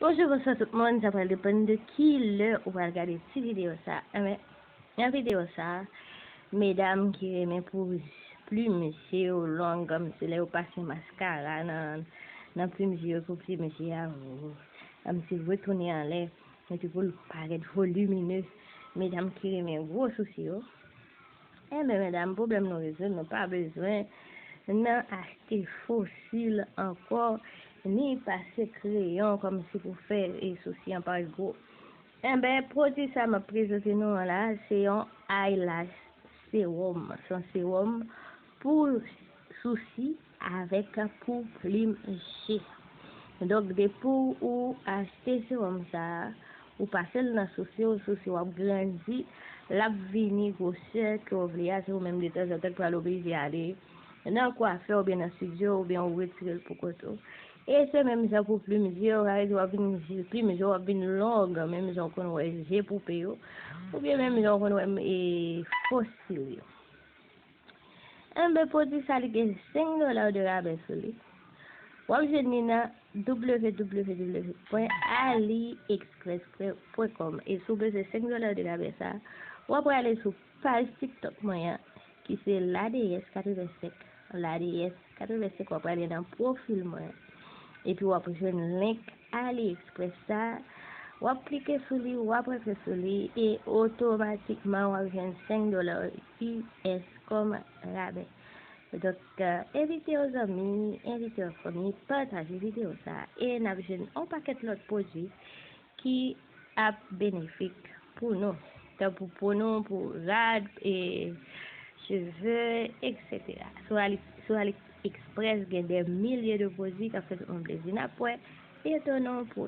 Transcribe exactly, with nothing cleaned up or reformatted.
Bonjou, bonswa tout moun. Sa pral depann de ki lè ou pral gade ti videyo sa. Enben, nan videyo sa, medam ki renmen pou plim je yo long, kòmsi lè yo pase maskara nan, nan plim je yo, pou plim je a, kòmsi retounen anlè, epi pou l parèt volimine. Medam ki renmen gwo sousi yo. Enben, medam, pwoblèm nou rezoud, nou pa bezwen nan achte fo sil ankò, ni pase kreyon kòmsi pou fè e sousi an parèt gwo. Enben, pwodui sa m ap prezante nou an la, se yon eyelash serum. Se yon sewòm pou sousi avèk pou plim je. Donk, depi ou achte sewòm sa a, ou pase l nan sousi w, sousi w ap grandi, l ap vini gwosè ke w vle a, se ou menm detanzantan k pral oblije ale nan kwafè oubyen nan estidyo oubyen ou retire l pou kont ou. E se menm jan pou plim je, ou ka rete w ap vin je, plim je w ap vin long, menm jan w konn wè je poupe yo, oubyen menm jan w konn wè e, fo sil yo. Enben, pwodui sa, li gen senk dola de rabè sou li. W ap jwenn li nan w w w pwen aliexpress pwen kòm. E si w bezwen senk dola de rabè sa, w ap prale sou paj TikTok mwen an, ki se La Déesse katrevensenk. La Déesse katrevensenk, w ap prale nan pwofil mwen an. Epi w ap jwenn link AliExpress sa, w ap klike sou li, w ap rantre sou li, e otomatikman w ap jwenn senk dola U S kòm rabè. Donk, envite yon zanmi, envite yon fanmi, pataje videyo sa, e n ap jwenn yon pakèt lòt pwodui ki ap benefik pou nou, tankou pou nou, pou rad, e cheve, etsetera. Sou Ali, sou AliExpress, gen dè milye de pwodui k ap fè tout moun plezi. N ap wè, etonnen w pou